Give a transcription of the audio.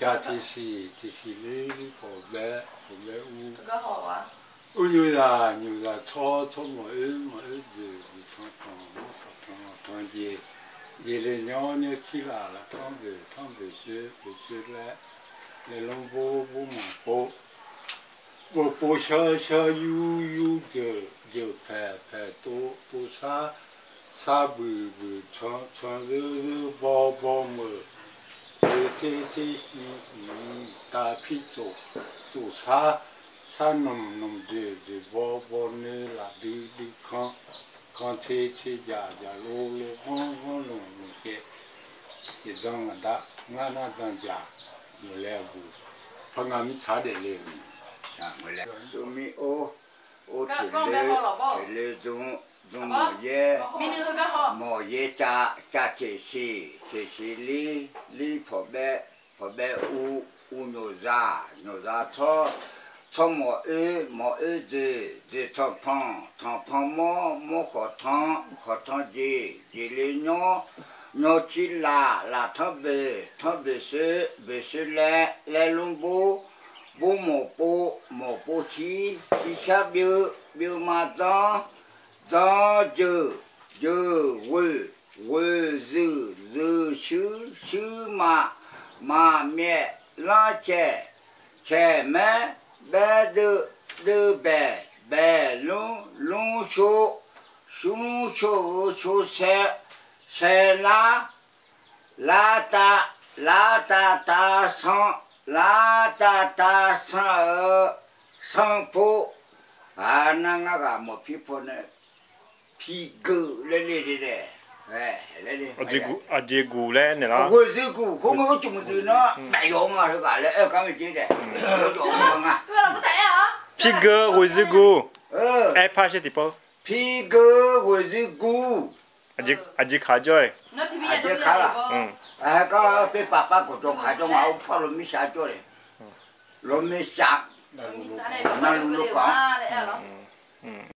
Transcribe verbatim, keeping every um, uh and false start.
Tiqsiq, tiqsiq ler, pawqbae, pawqbae ur, ur nyoqzaq, nyoqzaq tsawr, tsawrmawq oer, mawq oer dzoeq, dzoeq tanqpanq, mawrkhanq tanq, tanqjeq, jeq le nymr, nymr cir laf, laf tanr boeq, tanr boeq soer, boeq soer laer, laer lmr bor, bor mawq pov, mawq pov shar, shar yur, yur jeuq, jeuq paeq, paeq tov, tov sar, sar buiq, buiq can, can zeur, zeur baw, baw meuq, tser, tser shiq, shiq tav pir tsof, tsof sar, sar nmq, nmq dzoeq, dzoeq baw, baw noe laf dui, dui kan, kan tser, tser jaq, jaq lov, lov ghanr, ghanr lmq, lmq caev, caev dzan ngaq da, ngar nar dzan jaq, meuq laer guq. Par nga mirtsaq daefle-eu, meuq laer sovmir-or, or teq le, teq le dzm, dzm mawqyaer, mawqyaer cav, cav teqsiq, teqsiq lir, lir pawqbae, pawqbae uv, uv nyoqzaq, nyoqzaq tsawr, tsawrmawq oer, mawq oer dzoeq, dzoeq tanqpanq, tanqpanq mawr, mawrkhanq tanq, khanq tanq jeq, jeq le nymr, nymr cir laf, laf tanr boeq, tanr boeq soer, boeq soer laer, laer lmr bor, bor mawq pov, mawq pov cir, cir shar byeuv, byeuv ma dzanr, dzanr jeuq, jeuq ghoeq, ghoeq zuiq, zuiq shuir, shuir maq, maq myaef, lanr caeq, caeq maer, baer deuv, deuv baeq, baeq lmr, lmr sho, lmr sho-euq sho sae, sae lar, lar tav, lar tav tav sanr, lar tav tav sanr-euq sanr pov. Aqnar ngar ghaq mawq pir paw nae, pigeuq laer le le dae, aqjeq guq laer naeqlar, ghoeqzuiq guq khoer ngeur-eu cmq dui nar daef yawq nga heughaq laer aer-eu gar maeq jer dae, yawq nga. Pigeuq ghoeqzuiq guq, aer par shar tiqpov. Pigeuq ghoeqzuiq guq. Aqjeq kaq jawr-e. Aqjeq kaq-a. Aer gar paper par gawqjawq kaq jawr nga, ur par lawmirshaq jawr le. Lawmirshaq, navluf lov kaq-anr.